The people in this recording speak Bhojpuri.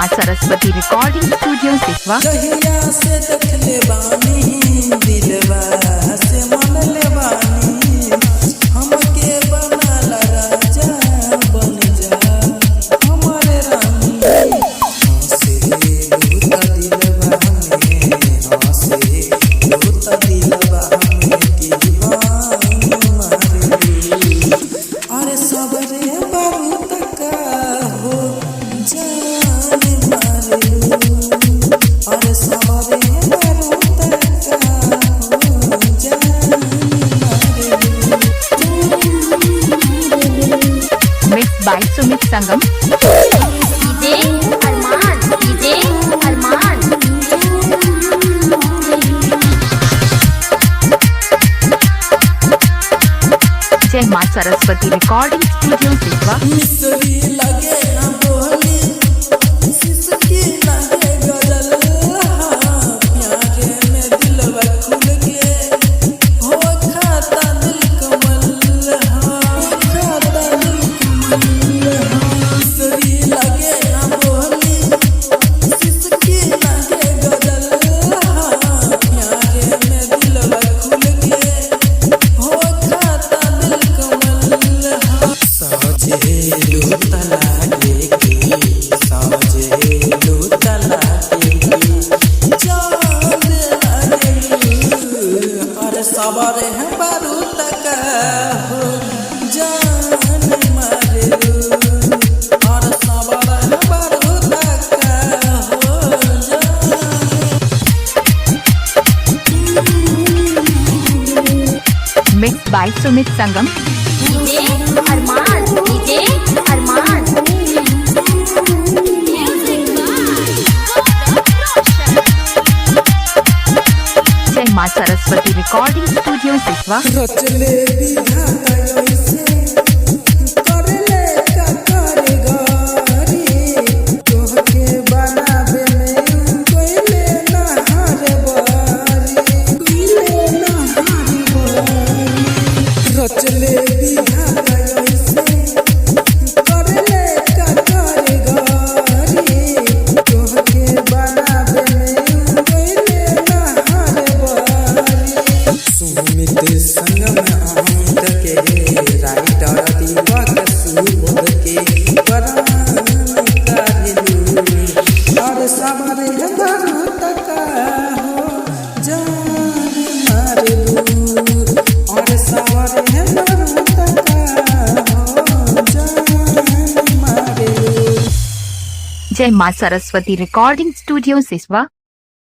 माँ सरस्वती रिकॉर्डिंग स्टूडियो सिसवा। जहिया से देखले बानी दिलवा से मन ले बानी, हमके बनाला राजा बन जा हमारे रानी। हंसे लूटा दिलवा में, हंसे लूटा दिलवा में की बान मारे। अरे सबरे बाबू तक हो जान मारे। अरे सबरे बाबू तक हो जान मारे। Mix by Sumit Sangam. DJ Arman, DJ Arman. जय माँ सरस्वती रिकॉर्डिंग स्टूडियो सिसवा। मिसरी लगे ना बोली, सिसकी लगे गजल। हाँ, प्यारे में दिलवा खुल के हो खाता दिल कमल। हाँ, खाता दिल कमल। हाँ, मिसरी लगे ना बोली, सिसकी लगे गजल। हाँ, प्यारे में दिलवा खुल के हो खाता दिल कमल। हाँ, साजे लूटा लागे की, साजे लूटा लागे की चांद लागे। अरे सवारे हैं बारू तक हो जान मारे। अरे सवारे हैं बारू तक हो जान। Mix by Sumit Sangam. DJ Arman, DJ Arman. Music जय माँ सरस्वती रिकॉर्डिंग स्टूडियो सिसवा। रचले विधाता ऐसे करले का कारीगरी, तोहके बनावे में कोइले ना हारे बारी, कोइले ना हारे बारी। रचले विधाता ऐसे करले का कारीगरी, तोहके बनावे में कोइले ना हारे बारी। सुमित संगम अमित के, राइटर दीपक सुबोध के परान काढ़लू। और सबरे बारू तक हो जान मारलू। और सबरे बारू तक हो जान मारलू। जय माँ सरस्वती रिकॉर्डिंग स्टूडियो सिसवा।